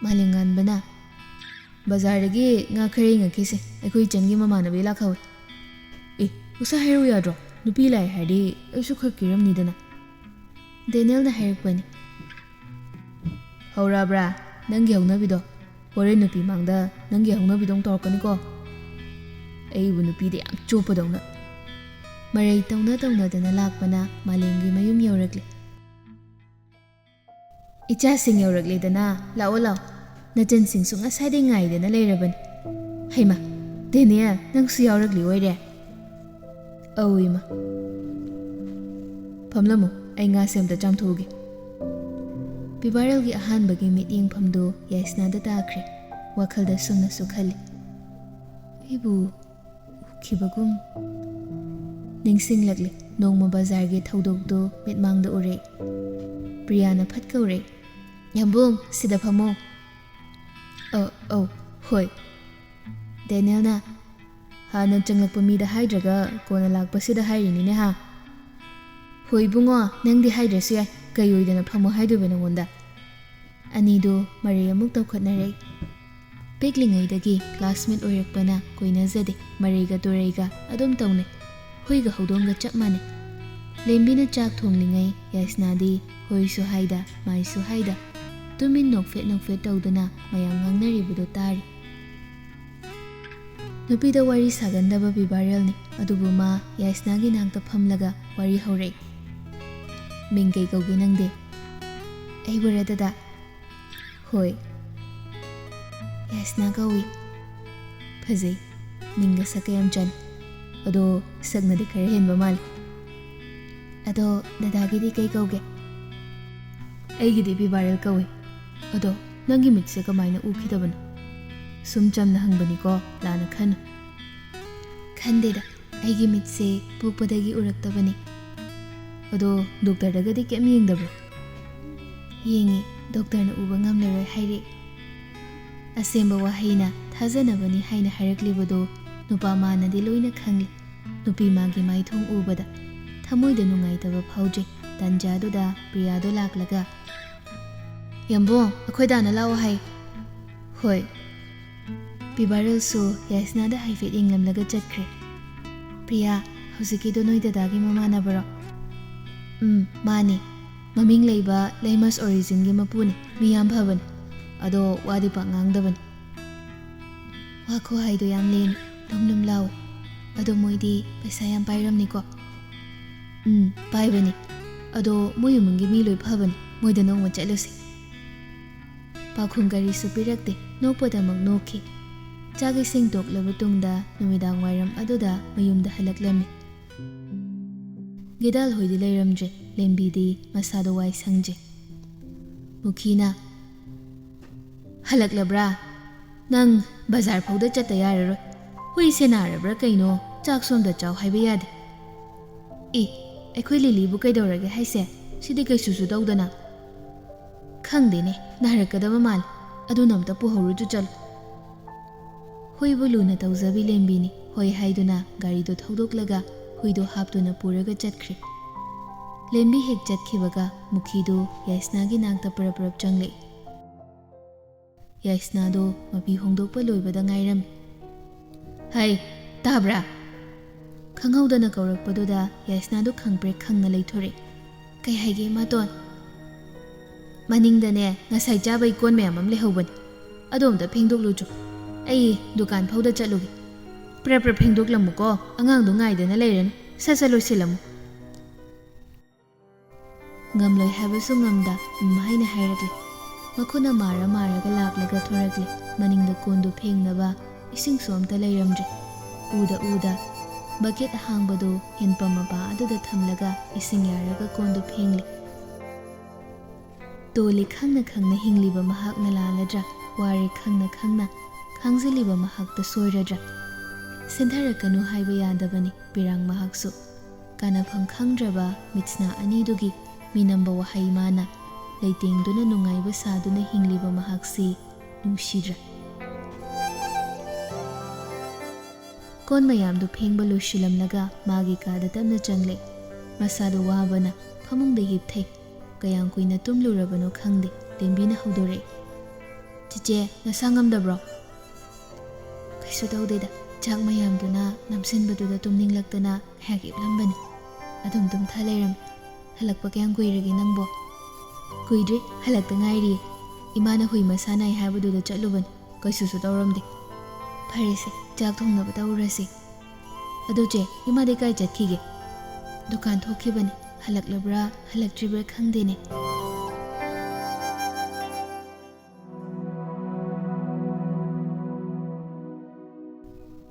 ꯃꯥꯂꯦꯝꯉꯥꯟꯕꯅ, "ꯕꯖꯥꯔꯗꯒꯤ ꯉꯥ ꯈꯔ ꯌꯦꯡꯉꯛꯈꯤꯁꯦ, ꯑꯩꯈꯣꯏ ꯏꯆꯟꯒꯤ ꯃꯃꯥꯟꯅꯕꯤ ꯂꯥꯛꯍꯧꯋꯦ꯫" "ꯑꯦ, ꯉꯁꯥꯏ ꯍꯥꯏꯔꯛꯎ ꯌꯥꯗ꯭ꯔꯣ? ꯅꯨꯄꯤ ꯂꯥꯛꯑꯦ ꯍꯥꯏꯔꯗꯤ ꯑꯩꯁꯨ ꯈꯔ ꯀꯦꯔꯝꯅꯤꯗꯅ꯫" ꯗꯦꯅꯦꯜꯅ ꯍꯥꯏꯔꯛꯄꯅꯤ꯫ "ꯍꯧꯔꯛꯑꯕ꯭ꯔꯥ ꯅꯪꯒꯤ ꯍꯧꯅꯕꯤꯗꯣ? ꯍꯣꯔꯦꯟ ꯅꯨꯄꯤ ꯃꯥꯡꯗ ꯅꯪꯒꯤ ꯍꯧꯅꯕꯤꯗꯣ ꯑꯃꯨꯛ ꯇꯧꯔꯛꯀꯅꯤꯀꯣ꯫ ꯑꯩꯕꯨ ꯅꯨꯄꯤꯗ ꯌꯥꯝ ꯆꯣꯞꯄꯗꯧꯅ꯫" ꯃꯔꯩ ꯇꯧꯅ ꯇꯧꯅꯗꯅ ꯂꯥꯛꯄꯅ ꯃꯥꯂꯦꯝꯒꯤ ꯃꯌꯨꯝ ꯌꯧꯔꯛꯂꯦ꯫ "ꯏꯆꯥꯁꯤꯡ ꯌꯧꯔꯛꯂꯦꯗꯅ, ꯂꯥꯛꯑꯣ ꯂꯥꯛꯑꯣ꯫ ꯅꯆꯟꯁꯤꯡꯁꯨ ꯉꯁꯥꯏꯗꯩ ꯉꯥꯏꯗꯅ ꯂꯩꯔꯕꯅꯤ꯫" "ꯍꯩꯃꯥ, ꯗꯦꯅꯤꯌꯦꯜ, ꯅꯪꯁꯨ ꯌꯥꯎꯔꯛꯂꯤ ꯑꯣꯏꯔꯦ?" "ꯑꯧ ꯏꯃꯥ꯫" "ꯐꯝꯂꯝꯃꯨ, ꯑꯩ ꯉꯥꯁꯦ ꯑꯝꯇ ꯆꯥꯝꯊꯣꯛꯎꯒꯦ꯫" ꯄꯤꯕꯥꯔꯦꯜꯒꯤ ꯑꯍꯥꯟꯕꯒꯤ ꯃꯤꯠꯌꯦꯡꯐꯝꯗꯨ ꯌꯥꯏꯁꯅꯥꯗ ꯇꯥꯈ꯭ꯔꯦ꯫ ꯋꯥꯈꯜꯗ ꯁꯨꯝꯅꯁꯨ ꯈꯜꯂꯤ, "ꯑꯩꯕꯨ ꯎꯈꯤꯕꯒꯨꯝ ꯅꯤꯡꯁꯤꯡꯂꯛꯂꯦ꯫ ꯅꯣꯡꯃ ꯕꯖꯥꯔꯒꯤ ꯊꯧꯗꯣꯛꯇꯨ ꯃꯤꯠꯃꯥꯡꯗ ꯎꯔꯦ꯫ ꯄ꯭ꯔꯤꯌꯥꯅ ꯐꯠ ꯀꯧꯔꯦ, "ꯌꯥꯝꯕꯨꯡ, ꯁꯤꯗ ꯐꯝꯃꯣ꯫" "ꯑ, ꯑꯧ, ꯍꯣꯏ꯫" ꯗꯦꯅꯤꯌꯦꯜꯅ, "ꯍꯥꯟꯅ ꯆꯪꯂꯛꯄ ꯃꯤꯗ ꯍꯥꯏꯗ꯭ꯔꯒ ꯀꯣꯟꯅ ꯂꯥꯛꯄꯁꯤꯗ ꯍꯥꯏꯔꯤꯅꯤꯅꯦ ꯍꯥ?" "ꯍꯣꯏ ꯏꯕꯨꯡꯉꯣ, ꯅꯪꯗꯤ ꯍꯥꯏꯗ꯭ꯔꯁꯨ ꯌꯥꯏ, ꯀꯩ ꯑꯣꯏꯗꯅ ꯐꯝꯃꯣ ꯍꯥꯏꯗꯣꯏꯕ ꯅꯉꯣꯟꯗ?" ꯑꯅꯤꯗꯨ ꯃꯔꯩ ꯑꯃꯨꯛ ꯇꯧꯈꯠꯅꯔꯛꯏ꯫ ꯄꯤꯛꯂꯤꯉꯩꯗꯒꯤ classmate ꯑꯣꯏꯔꯛꯄꯅ ꯀꯣꯏꯅꯖꯗꯦ, ꯃꯔꯩꯒ ꯇꯨꯔꯩꯒ ꯑꯗꯨꯝ ꯇꯧꯅꯩ꯫ ꯍꯨꯏꯒ ꯍꯧꯗꯣꯡꯒ ꯆꯞ ꯃꯥꯟꯅꯩ꯫ ꯂꯦꯝꯕꯤꯅ ꯆꯥꯛ ꯊꯣꯡꯂꯤꯉꯩ ꯌꯥꯏꯁꯅꯥꯗꯤ ꯍꯣꯏꯁꯨ ꯍꯥꯏꯗ ꯃꯥꯏꯁꯨ ꯍꯥꯏꯗ ꯇꯨꯃꯤꯟ ꯅꯣꯛꯐꯦꯠ ꯅꯣꯛꯐꯦꯠ ꯇꯧꯗꯨꯅ ꯃꯌꯥꯝ ꯉꯥꯡꯅꯔꯤꯕꯗꯨ ꯇꯥꯔꯤ꯫ ꯅꯨꯄꯤꯗ ꯋꯥꯔꯤ ꯁꯥꯒꯟꯗꯕ ꯕꯤꯕꯥꯔꯦꯜꯅꯤ, ꯑꯗꯨꯕꯨ ꯃꯥ ꯌꯥꯏꯁꯅꯥꯒꯤ ꯅꯥꯛꯇ ꯐꯝꯂꯒ ꯋꯥꯔꯤ ꯍꯧꯔꯛꯏ꯫ "ꯃꯤꯡ ꯀꯩ ꯀꯧꯒꯦ ꯅꯪꯗꯤ?" "ꯑꯩꯕꯨꯔ ꯗꯗꯥ?" "ꯍꯣꯏ, ꯌꯥꯏꯁꯅꯥ ꯀꯧꯏ꯫" "ꯐꯖꯩ, ꯃꯤꯡꯒ ꯁꯛꯀ ꯌꯥꯝ ꯆꯥꯟꯅꯩ꯫ ꯑꯗꯣ ꯁꯛꯅꯗꯤ ꯈꯔ ꯍꯦꯟꯕ ꯃꯥꯜꯂꯤ꯫ ꯑꯗꯣ ꯗꯗꯥꯒꯤꯗꯤ ꯀꯩ ꯀꯧꯒꯦ?" "ꯑꯩꯒꯤꯗꯤ ꯕꯤꯕꯥꯔꯦꯜ ꯀꯧꯏ꯫ ꯑꯗꯣ ꯅꯪꯒꯤ ꯃꯤꯠꯁꯦ ꯀꯃꯥꯏꯅ ꯎꯈꯤꯗꯕꯅꯣ? ꯁꯨꯝ ꯆꯝꯅ ꯍꯪꯕꯅꯤꯀꯣ, ꯂꯥꯟꯅ ꯈꯟꯅꯨ꯫" "ꯈꯟꯗꯦꯗ, ꯑꯩꯒꯤ ꯃꯤꯠꯁꯦ ꯄꯣꯛꯄꯗꯒꯤ ꯎꯔꯛꯇꯕꯅꯤ꯫" "ꯑꯗꯣ ꯗꯣꯛꯇꯔꯗꯒꯗꯤ ꯀꯩꯝ ꯌꯦꯡꯗꯕ꯭ꯔꯣ?" "ꯌꯦꯡꯉꯤ, ꯗꯣꯛꯇꯔꯅ ꯎꯕ ꯉꯝꯂꯔꯣꯏ ꯍꯥꯏꯔꯛꯏ꯫" ꯑꯁꯦꯡꯕ ꯋꯥꯍꯩꯅ ꯊꯥꯖꯅꯕꯅꯤ ꯍꯥꯏꯅ ꯍꯥꯏꯔꯛꯂꯤꯕꯗꯨ ꯅꯨꯄꯥ ꯃꯥꯅꯗꯤ ꯂꯣꯏꯅ ꯈꯪꯂꯤ꯫ ꯅꯨꯄꯤ ꯃꯥꯒꯤ ꯃꯥꯏꯊꯣꯡ ꯎꯕꯗ ꯊꯃꯣꯏꯗ ꯅꯨꯡꯉꯥꯏꯇꯕ ꯐꯥꯎꯖꯩ꯫ ꯇꯟꯖꯥꯗꯨꯗ ꯄ꯭ꯔꯤꯌꯥꯗꯣ ꯂꯥꯛꯂꯒ, "ꯌꯥꯝꯕꯨꯡ, ꯑꯩꯈꯣꯏ ꯗꯥꯅ ꯂꯥꯛꯑꯣ ꯍꯥꯏ꯫" "ꯍꯣꯏ꯫" ꯕꯤꯕꯥꯔꯦꯜꯁꯨ ꯌꯥꯏꯁꯅꯥꯗ ꯍꯥꯏꯐꯦꯠ ꯌꯦꯡꯂꯝꯂꯒ ꯆꯠꯈ꯭ꯔꯦ꯫ "ꯄ꯭ꯔꯤꯌꯥ, ꯍꯧꯖꯤꯛꯀꯤꯗꯣ ꯅꯣꯏ ꯗꯗꯥꯒꯤ ꯃꯃꯥꯟꯅꯕꯔꯣ?" "ꯎꯝ, ꯃꯥꯅꯤ꯫ ꯃꯃꯤꯡ ꯂꯩꯕ ꯂꯩꯃꯁ ꯑꯣꯔꯤꯖꯤꯟꯒꯤ ꯃꯄꯨꯅꯤ꯫ ꯃꯤ ꯌꯥꯝ ꯐꯕꯅꯤ꯫ ꯑꯗꯣ ꯋꯥꯗꯤ ꯄꯥꯛ ꯉꯥꯡꯗꯕꯅꯤ꯫" "ꯋꯥ ꯈꯨꯍꯥꯏꯗꯣ ꯌꯥꯝ ꯂꯦꯝꯃꯤ, ꯂꯨꯝ ꯂꯨꯝ ꯂꯥꯎꯏ꯫ ꯑꯗꯣ ꯃꯣꯏꯗꯤ ꯄꯩꯁꯥ ꯌꯥꯝ ꯄꯥꯏꯔꯝꯅꯤꯀꯣ?" "ꯎꯝ, ꯄꯥꯏꯕꯅꯤ꯫ ꯑꯗꯣ ꯃꯣꯏ ꯏꯃꯨꯡꯒꯤ ꯃꯤ ꯂꯣꯏ ꯐꯕꯅꯤ꯫ ꯃꯣꯏꯗ ꯅꯣꯡꯃ ꯆꯠꯂꯨꯁꯤ꯫" ꯄꯥꯎꯈꯨꯝ ꯀꯔꯤꯁꯨ ꯄꯤꯔꯛꯇꯦ꯫ ꯅꯣꯛꯄꯗꯃꯛ ꯅꯣꯛꯈꯤ꯫ ꯆꯥꯛ ꯏꯁꯤꯡ ꯇꯣꯛꯂꯕ ꯇꯨꯡꯗ ꯅꯨꯃꯤꯗꯥꯡ ꯋꯥꯏꯔꯝ ꯑꯗꯨꯗ ꯃꯌꯨꯝꯗ ꯍꯜꯂꯛꯂꯝꯃꯤ꯫ ꯒꯤꯗꯥꯜ ꯍꯣꯏꯗꯤ ꯂꯩꯔꯝꯗ꯭ꯔꯦ꯫ ꯂꯦꯝꯕꯤꯗꯤ ꯃꯁꯥꯗꯣ ꯋꯥꯏ ꯁꯪꯖꯩ꯫ ꯃꯨꯈꯤꯅ, "ꯍꯜꯂꯛꯂꯕ꯭ꯔꯥ? ꯅꯪ ꯕꯖꯥꯔ ꯐꯥꯎꯗ ꯆꯠꯇ ꯌꯥꯔꯔꯣꯏ꯫ ꯍꯨꯏꯁꯦ ꯅꯥꯔꯕ꯭ꯔꯥ ꯀꯩꯅꯣ, ꯆꯥꯛꯁꯨ ꯑꯝꯇ ꯆꯥꯎ ꯍꯥꯏꯕ ꯌꯥꯗꯦ꯫" "ꯏ, ꯑꯩꯈꯣꯏ ꯂꯤꯂꯤꯕꯨ ꯀꯩꯗꯧꯔꯒꯦ ꯍꯥꯏꯁꯦ? ꯁꯤꯗꯤ ꯀꯩꯁꯨꯁꯨ ꯇꯧꯗꯅ꯫" "ꯈꯪꯗꯦꯅꯦ, ꯅꯥꯔꯛꯀꯗꯕ ꯃꯥꯜꯂꯦ꯫ ꯑꯗꯨꯅ ꯑꯝꯇ ꯄꯨꯍꯧꯔꯨꯆꯣ ꯆꯠꯂꯨ꯫" ꯍꯨꯏꯕꯨ ꯂꯨꯅ ꯇꯧꯖꯕꯤ ꯂꯦꯝꯕꯤꯅꯤ꯫ ꯍꯣꯏ ꯍꯥꯏꯗꯨꯅ ꯒꯥꯔꯤꯗꯨ ꯊꯧꯗꯣꯛꯂꯒ ꯍꯨꯏꯗꯨ ꯍꯥꯞꯇꯨꯅ ꯄꯨꯔꯒ ꯆꯠꯈ꯭ꯔꯦ꯫ ꯂꯦꯝꯕꯤ ꯍꯦꯛ ꯆꯠꯈꯤꯕꯒ ꯃꯨꯈꯤꯗꯨ ꯌꯥꯏꯁꯅꯥꯒꯤ ꯅꯥꯛꯇ ꯄꯔꯞ ꯄꯔꯞ ꯆꯪꯂꯛꯏ꯫ ꯌꯥꯏꯁꯅꯥꯗꯣ ꯃꯄꯤ ꯍꯣꯡꯗꯣꯛꯄ ꯂꯣꯏꯕꯗ ꯉꯥꯏꯔꯝꯃꯤ꯫ "ꯍꯩ, ꯇꯥꯕ꯭ꯔꯥ?" ꯈꯪꯍꯧꯗꯅ ꯀꯧꯔꯛꯄꯗꯨꯗ ꯌꯥꯏꯁꯅꯥꯗꯨ ꯈꯪꯄ꯭ꯔꯦꯛ ꯈꯪꯅ ꯂꯩꯊꯣꯔꯛꯏ꯫ "ꯀꯩ ꯍꯥꯏꯒꯦ, ꯏꯃꯥꯇꯣꯟ?" "ꯃꯅꯤꯡꯗꯅꯦ, ꯉꯁꯥꯏ ꯆꯥꯕꯩ ꯀꯣꯟ ꯃꯌꯥꯝ ꯑꯃ ꯂꯩꯍꯧꯕꯅꯤ꯫ ꯑꯗꯣ ꯑꯝꯇ ꯐꯦꯡꯗꯣꯛꯂꯨꯆꯣ꯫ ꯑꯩ ꯗꯨꯀꯥꯟ ꯐꯥꯎꯗ ꯆꯠꯂꯨꯒꯦ꯫ ꯄ꯭ꯔꯞ ꯄ꯭ꯔꯞ ꯐꯦꯡꯗꯣꯛꯂꯝꯃꯨꯀꯣ, ꯑꯉꯥꯡꯗꯣ ꯉꯥꯏꯗꯅ ꯂꯩꯔꯅꯤ꯫ ꯁꯠ ꯁꯠ ꯂꯣꯏꯁꯤꯜꯂꯝꯃꯨ꯫" ꯉꯝꯂꯣꯏ ꯍꯥꯏꯕꯁꯨ ꯉꯝꯗ "ꯎꯝ" ꯍꯥꯏꯅ ꯍꯥꯏꯔꯛꯂꯦ꯫ ꯃꯈꯨꯠꯅ ꯃꯥꯔ ꯃꯥꯔꯒ ꯂꯥꯛꯂꯒ ꯊꯣꯔꯛꯂꯦ꯫ ꯃꯅꯤꯡꯗ ꯀꯣꯟꯗꯨ ꯐꯦꯡꯅꯕ ꯏꯁꯤꯡꯁꯨ ꯑꯝꯇ ꯂꯩꯔꯝꯗ꯭ꯔꯦ꯫ ꯎꯗ ꯎꯗ ꯕꯛꯀꯦꯠ ꯑꯍꯥꯡꯕꯗꯨ ꯍꯦꯟꯄꯝ ꯃꯄꯥ ꯑꯗꯨꯗ ꯊꯝꯂꯒ ꯏꯁꯤꯡ ꯌꯥꯔꯒ ꯀꯣꯟꯗꯨ ꯐꯦꯡꯂꯦ꯫ ꯇꯣꯜꯂꯤ ꯈꯪꯅ ꯈꯪꯅ ꯍꯤꯡꯂꯤꯕ ꯃꯍꯥꯛꯅ ꯂꯥꯜꯂꯗ꯭ꯔꯥ? ꯋꯥꯔꯦ ꯈꯪꯅ ꯈꯪꯅ ꯈꯥꯡꯖꯤꯜꯂꯤꯕ ꯃꯍꯥꯛꯇ ꯁꯣꯏꯔꯗ꯭ꯔꯥ? ꯁꯤꯟꯊꯔꯛꯀꯅꯨ ꯍꯥꯏꯕ ꯌꯥꯗꯕꯅꯤ ꯄꯤꯔꯥꯡ ꯃꯍꯥꯛꯁꯨ꯫ ꯀꯥꯟꯅꯐꯝ ꯈꯪꯗ꯭ꯔꯕ ꯃꯤꯠꯁꯅꯥ ꯑꯅꯤꯗꯨꯒꯤ ꯃꯤꯅꯝꯕ ꯋꯥꯍꯩ ꯃꯥꯅ ꯂꯩꯇꯦꯡꯗꯨꯅ ꯅꯨꯡꯉꯥꯏꯕ ꯁꯥꯗꯨꯅ ꯍꯤꯡꯂꯤꯕ ꯃꯍꯥꯛꯁꯤ ꯅꯨꯡꯁꯤꯗ꯭ꯔꯥ? ꯀꯣꯟ ꯃꯌꯥꯝꯗꯨ ꯐꯦꯡꯕ ꯂꯣꯏꯁꯤꯜꯂꯝꯂꯒ ꯃꯥꯒꯤ ꯀꯥꯗ ꯇꯞꯅ ꯆꯪꯂꯦ꯫ ꯃꯁꯥꯗꯨ ꯋꯥꯕꯅ ꯐꯃꯨꯡꯗ ꯍꯤꯞꯊꯩ꯫ ꯀꯌꯥꯝ ꯀꯨꯏꯅ ꯇꯨꯝꯂꯨꯔꯕꯅꯣ ꯈꯪꯗꯦ꯫ ꯂꯦꯝꯕꯤꯅ ꯍꯧꯗꯣꯔꯛꯏ꯫ "ꯆꯤꯆꯦ, ꯅꯁꯥ ꯉꯝꯗꯕ꯭ꯔꯣ?" "ꯀꯩꯁꯨ ꯇꯧꯗꯦꯗ, ꯆꯥꯛ ꯃꯌꯥꯝꯗꯨꯅ ꯅꯝꯁꯤꯟꯕꯗꯨꯗ ꯇꯨꯝꯅꯤꯡꯂꯛꯇꯅ ꯉꯥꯏꯍꯥꯛ ꯍꯤꯞꯂꯝꯕꯅꯤ꯫ ꯑꯗꯨꯝ ꯇꯨꯝꯊ ꯂꯩꯔꯝꯃꯤ꯫ ꯍꯜꯂꯛꯄ ꯀꯌꯥꯝ ꯀꯨꯏꯔꯒꯦ ꯅꯪꯕꯣ?" "ꯀꯨꯏꯗ꯭ꯔꯤ, ꯍꯜꯂꯛꯇ ꯉꯥꯏꯔꯤꯌꯦ꯫ ꯏꯃꯥꯅ ꯍꯨꯏ ꯃꯁꯥ ꯅꯥꯏ ꯍꯥꯏꯕꯗꯨꯗ ꯆꯠꯂꯨꯕꯅꯤ, ꯀꯩꯁꯨꯁꯨ ꯇꯧꯔꯝꯗꯦ꯫ ꯐꯔꯦꯁꯦ, ꯆꯥꯛ ꯊꯣꯡꯅꯕ ꯇꯧꯔꯁꯤ꯫ ꯑꯗꯣ ꯆꯦ, ꯏꯃꯥꯗꯤ ꯀꯥꯏ ꯆꯠꯈꯤꯒꯦ?" "ꯗꯨꯀꯥꯟ ꯊꯣꯛꯈꯤꯕꯅꯤ, ꯍꯜꯂꯛꯂꯕ꯭ꯔꯥ ꯍꯜꯂꯛꯇ꯭ꯔꯤꯕ꯭ꯔꯥ ꯈꯪꯗꯦꯅꯦ꯫"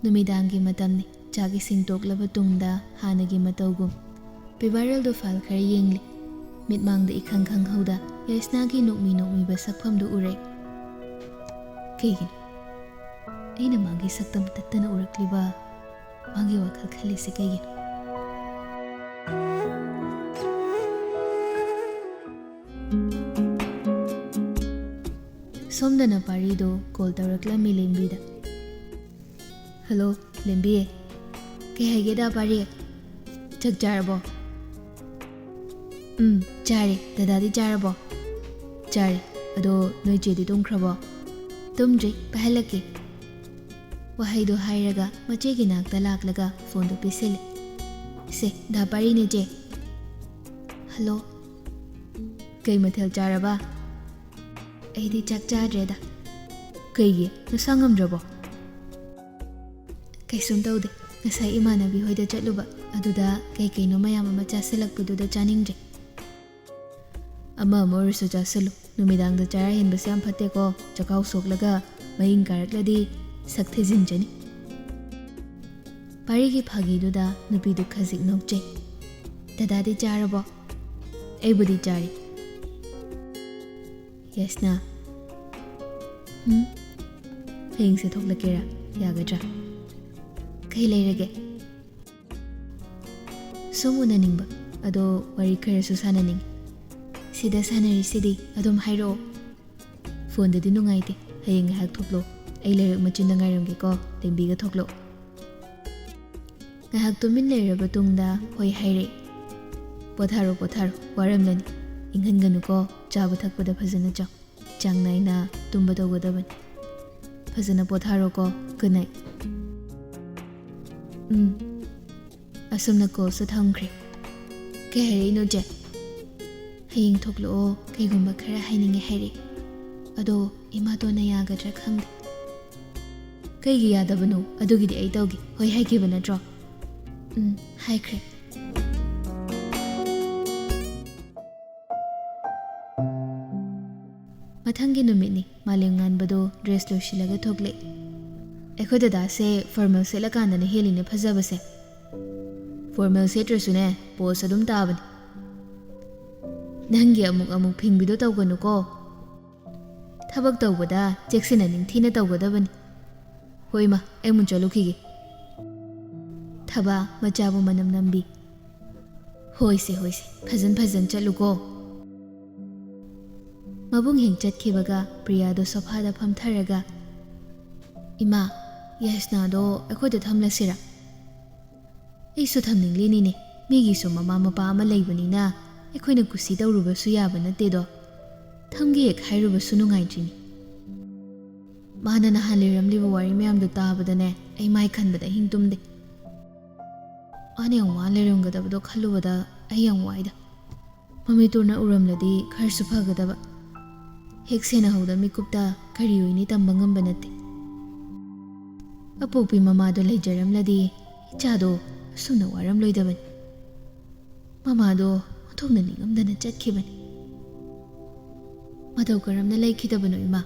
ꯅꯨꯃꯤꯗꯥꯡꯒꯤ ꯃꯇꯝꯅꯤ꯫ ꯆꯥꯛ ꯏꯁꯤꯡ ꯇꯣꯛꯂꯕ ꯇꯨꯡꯗ ꯍꯥꯟꯅꯒꯤ ꯃꯇꯧꯒꯨꯝ ꯄꯦꯕꯥꯔꯦꯜꯗꯣ ꯐꯥꯏꯜ ꯈꯔ ꯌꯦꯡꯂꯤ꯫ ꯃꯤꯠꯃꯥꯡꯗ ꯏꯈꯪ ꯈꯪꯍꯧꯗ ꯌꯥꯏꯁꯅꯥꯒꯤ ꯅꯣꯛꯃꯤ ꯅꯣꯛꯃꯤꯕ ꯁꯛꯐꯝꯗꯨ ꯎꯔꯦ꯫ ꯀꯩꯒꯤꯅꯣ ꯑꯩꯅ ꯃꯥꯒꯤ ꯁꯛꯇꯝ ꯇꯠꯇꯅ ꯎꯔꯛꯂꯤꯕ? ꯃꯥꯒꯤ ꯋꯥꯈꯜ ꯈꯜꯂꯤꯁꯦ ꯀꯩꯒꯤꯅꯣ? ꯁꯣꯝꯗꯅ ꯄꯥꯔꯤꯗꯣ ꯀꯣꯜ ꯇꯧꯔꯛꯂꯝꯃꯤ ꯂꯦꯝꯕꯤꯗ꯫ "ꯍꯜꯂꯣ, ꯂꯦꯝꯕꯤ꯫ ꯀꯩ ꯍꯥꯏꯒꯦꯗ, ꯄꯥꯔꯤ? ꯆꯥꯛ ꯆꯥꯔꯕꯣ?" "ꯎꯝ, ꯆꯥꯔꯦ꯫ ꯗꯗꯥꯗꯤ ꯆꯥꯔꯕꯣ?" "ꯆꯥꯔꯦ꯫ ꯑꯗꯣ ꯅꯣꯏ ꯆꯦꯗꯤ ꯇꯨꯝꯈ꯭ꯔꯕꯣ?" "ꯇꯨꯝꯗ꯭ꯔꯤ, ꯄꯥꯏꯍꯜꯂꯛꯀꯦ꯫" ꯋꯥꯍꯩꯗꯣ ꯍꯥꯏꯔꯒ ꯃꯆꯦꯒꯤ ꯅꯥꯛꯇ ꯂꯥꯛꯂꯒ ꯐꯣꯟꯗꯣ ꯄꯤꯁꯤꯜꯂꯦ꯫ "ꯁꯦ, ꯗꯥ ꯄꯥꯔꯤꯅꯦ ꯆꯦ꯫ ꯍꯜꯂꯣ꯫ ꯀꯩ ꯃꯊꯦꯜ ꯆꯥꯔꯕ?" "ꯑꯩꯗꯤ ꯆꯥꯛ ꯆꯥꯗ꯭ꯔꯦꯗ꯫" "ꯀꯩꯒꯤ? ꯅꯁꯥ ꯉꯝꯗ꯭ꯔꯕꯣ?" "ꯀꯩꯁꯨꯝ ꯇꯧꯗꯦ꯫ ꯉꯁꯥꯏ ꯏꯃꯥꯟꯅꯕꯤ ꯍꯣꯏꯗ ꯆꯠꯂꯨꯕ, ꯑꯗꯨꯗ ꯀꯩ ꯀꯩꯅꯣ ꯃꯌꯥꯝ ꯑꯃ ꯆꯥꯁꯤꯜꯂꯛꯄꯗꯨꯗ ꯆꯥꯅꯤꯡꯗ꯭ꯔꯦ꯫" "ꯑꯃ ꯑꯃ ꯑꯣꯏꯔꯁꯨ ꯆꯥꯁꯤꯜꯂꯨ꯫ ꯅꯨꯃꯤꯗꯥꯡꯗ ꯆꯔꯥ ꯍꯦꯟꯕꯁꯦ ꯌꯥꯝ ꯐꯠꯇꯦꯀꯣ꯫ ꯆꯈꯥꯎ ꯁꯣꯛꯂꯒ ꯃꯍꯤꯡ ꯀꯥꯔꯛꯂꯗꯤ ꯁꯛ ꯊꯤꯖꯤꯟꯖꯅꯤ꯫" ꯄꯥꯔꯤꯒꯤ ꯐꯥꯒꯤꯗꯨꯗ ꯅꯨꯄꯤꯗꯨ ꯈꯖꯤꯛ ꯅꯣꯛꯆꯩ꯫ "ꯗꯗꯥꯗꯤ ꯆꯥꯔꯕꯣ?" "ꯑꯩꯕꯨꯗꯤ ꯆꯥꯔꯤ꯫" ꯌꯥꯏꯁꯅꯥ, "ꯍꯨꯝ? ꯍꯌꯦꯡꯁꯦ ꯊꯣꯛꯂꯛꯀꯦꯔꯥ? ꯌꯥꯒꯗ꯭ꯔꯥ? ꯀꯩ ꯂꯩꯔꯒꯦ?" "ꯁꯨꯝ ꯎꯅꯅꯤꯡꯕ, ꯑꯗꯣ ꯋꯥꯔꯤ ꯈꯔꯁꯨ ꯁꯥꯟꯅꯅꯤꯡꯉꯤ꯫" "ꯁꯤꯗ ꯁꯥꯟꯅꯔꯤꯁꯤꯗꯤ, ꯑꯗꯨꯝ ꯍꯥꯏꯔꯛꯑꯣ꯫" "ꯐꯣꯟꯗꯗꯤ ꯅꯨꯡꯉꯥꯏꯇꯦ, ꯍꯌꯦꯡ ꯉꯥꯏꯍꯥꯛ ꯊꯣꯛꯂꯛꯑꯣ꯫ ꯑꯩ ꯂꯩꯔꯛ ꯃꯆꯤꯟꯗ ꯉꯥꯏꯔꯝꯒꯦꯀꯣ, ꯂꯦꯝꯕꯤꯒ ꯊꯣꯛꯂꯛꯑꯣ꯫" ꯉꯥꯏꯍꯥꯛ ꯇꯨꯃꯤꯟ ꯂꯩꯔꯕ ꯇꯨꯡꯗ ꯍꯣꯏ ꯍꯥꯏꯔꯛꯏ꯫ "ꯄꯣꯊꯥꯔꯣ, ꯄꯣꯊꯥꯔꯣ, ꯋꯥꯔꯝꯂꯅꯤ꯫ ꯏꯪꯍꯟꯒꯅꯨꯀꯣ, ꯆꯥꯕ ꯊꯛꯄꯗ ꯐꯖꯅ ꯆꯥꯎ꯫ ꯆꯥꯡ ꯅꯥꯏꯅ ꯇꯨꯝꯕ ꯇꯧꯒꯗꯕꯅꯤ꯫ ꯐꯖꯅ ꯄꯣꯊꯥꯔꯣꯀꯣ꯫ Good night꯫" ꯎꯝ꯫ ꯑꯁꯨꯝꯅ ꯀꯣꯜꯁꯨ ꯊꯝꯈ꯭ꯔꯦ꯫ "ꯀꯩ ꯍꯥꯏꯔꯛꯏꯅꯣ ꯆꯦ?" "ꯍꯌꯦꯡ ꯊꯣꯛꯂꯛꯑꯣ, ꯀꯩꯒꯨꯝꯕ ꯈꯔ ꯍꯥꯏꯅꯤꯡꯉꯦ" ꯍꯥꯏꯔꯛꯏ꯫ "ꯑꯗꯣ ꯏꯃꯥꯇꯣꯟꯅ ꯌꯥꯒꯗ꯭ꯔꯥ ꯈꯪꯗꯦ꯫" "ꯀꯩꯒꯤ ꯌꯥꯗꯕꯅꯣ? ꯑꯗꯨꯒꯤꯗꯤ ꯑꯩ ꯇꯧꯒꯦ꯫ ꯍꯣꯏ ꯍꯥꯏꯈꯤꯕ ꯅꯠꯇ꯭ꯔꯣ?" "ꯎꯝ, ꯍꯥꯏꯈ꯭ꯔꯦ꯫" ꯃꯊꯪꯒꯤ ꯅꯨꯃꯤꯠꯅꯤ꯫ ꯃꯥꯂꯦꯝꯉꯥꯟꯕꯗꯣ ꯗ꯭ꯔꯦꯁ ꯂꯣꯏꯁꯤꯜꯂꯒ ꯊꯣꯛꯂꯛꯏ꯫ "ꯑꯩꯈꯣꯏ ꯗꯗꯥꯁꯦ ꯐꯣꯔꯃꯦꯜ ꯁꯦꯠꯂꯀꯥꯟꯗꯅ ꯍꯦꯜꯂꯤꯅꯦ ꯐꯖꯕꯁꯦ꯫" "ꯐꯣꯔꯃꯦꯜ ꯁꯦꯠꯇ꯭ꯔꯁꯨꯅꯦ, ꯄꯣꯁ ꯑꯗꯨꯝ ꯇꯥꯕꯅꯤ꯫" "ꯅꯪꯒꯤ ꯑꯃꯨꯛ ꯑꯃꯨꯛ ꯐꯤꯡꯕꯤꯗꯣ ꯇꯧꯒꯅꯨꯀꯣ꯫ ꯊꯕꯛ ꯇꯧꯕꯗ ꯆꯦꯛꯁꯤꯟꯅ ꯅꯤꯡꯊꯤꯅ ꯇꯧꯒꯗꯕꯅꯤ꯫" "ꯍꯣꯏ ꯏꯃꯥ, ꯑꯩ ꯑꯃꯨꯛ ꯆꯠꯂꯨꯈꯤꯒꯦ꯫" ꯊꯕꯥ ꯃꯆꯥꯕꯨ ꯃꯅꯝ ꯅꯝꯕꯤ꯫ "ꯍꯣꯏꯁꯦ, ꯍꯣꯏꯁꯦ, ꯐꯖꯟ ꯐꯖꯟ ꯆꯠꯂꯨꯀꯣ꯫" ꯃꯕꯨꯡ ꯍꯦꯛ ꯆꯠꯈꯤꯕꯒ ꯄ꯭ꯔꯤꯌꯥꯗꯣ ꯁꯣꯐꯥꯗ ꯐꯝꯊꯔꯒ, "ꯏꯃꯥ, ꯌꯥꯏꯁꯅꯥꯗꯣ ꯑꯩꯈꯣꯏꯗ ꯊꯝꯂꯁꯤꯔꯥ?" "ꯑꯩꯁꯨ ꯊꯝꯅꯤꯡꯂꯤꯅꯤꯅꯦ꯫ ꯃꯤꯒꯤꯁꯨ ꯃꯃꯥ ꯃꯄꯥ ꯑꯃ ꯂꯩꯕꯅꯤꯅ ꯑꯩꯈꯣꯏꯅ ꯀꯨꯁꯤ ꯇꯧꯔꯨꯕꯁꯨ ꯌꯥꯕ ꯅꯠꯇꯦꯗꯣ꯫ ꯊꯝꯒꯦ ꯍꯦꯛ ꯍꯥꯏꯔꯨꯕꯁꯨ ꯅꯨꯡꯉꯥꯏꯇ꯭ꯔꯤꯅꯤ꯫" ꯃꯥꯅ ꯅꯍꯥꯟ ꯂꯤꯔꯝꯂꯤꯕ ꯋꯥꯔꯤ ꯃꯌꯥꯝꯗꯣ ꯇꯥꯕꯗꯅꯦ, ꯑꯩ ꯃꯥꯏ ꯈꯟꯕꯗ ꯑꯍꯤꯡ ꯇꯨꯝꯗꯦ꯫ ꯃꯥꯅ ꯌꯥꯝ ꯋꯥꯅ ꯂꯩꯔꯝꯒꯗꯕꯗꯣ ꯈꯜꯂꯨꯕꯗ ꯑꯩ ꯌꯥꯝ ꯋꯥꯏꯗ꯫ ꯃꯃꯤꯠ ꯇꯨꯅ ꯎꯔꯝꯂꯗꯤ ꯈꯔꯁꯨ ꯐꯒꯗꯕ꯫ ꯍꯦꯛ ꯁꯦꯟꯅꯍꯧꯗ ꯃꯤꯀꯨꯞꯇ ꯀꯔꯤ ꯑꯣꯏꯅꯤ ꯇꯝꯕ ꯉꯝꯕ ꯅꯠꯇꯦ꯫ ꯑꯄꯣꯛꯄꯤ ꯃꯃꯥꯗꯣ ꯂꯩꯖꯔꯝꯂꯗꯤ ꯏꯆꯥꯗꯣ ꯑꯁꯨꯝꯅ ꯋꯥꯔꯝꯂꯣꯏꯗꯕꯅꯤ꯫ ꯃꯃꯥꯗꯣ ꯑꯣꯟꯊꯣꯛꯅ ꯅꯤꯡꯉꯝꯗꯅ ꯆꯠꯈꯤꯕꯅꯤ꯫ "ꯃꯇꯧ ꯀꯔꯝꯅ ꯂꯩꯈꯤꯗꯕꯅꯣ ꯏꯃꯥ?"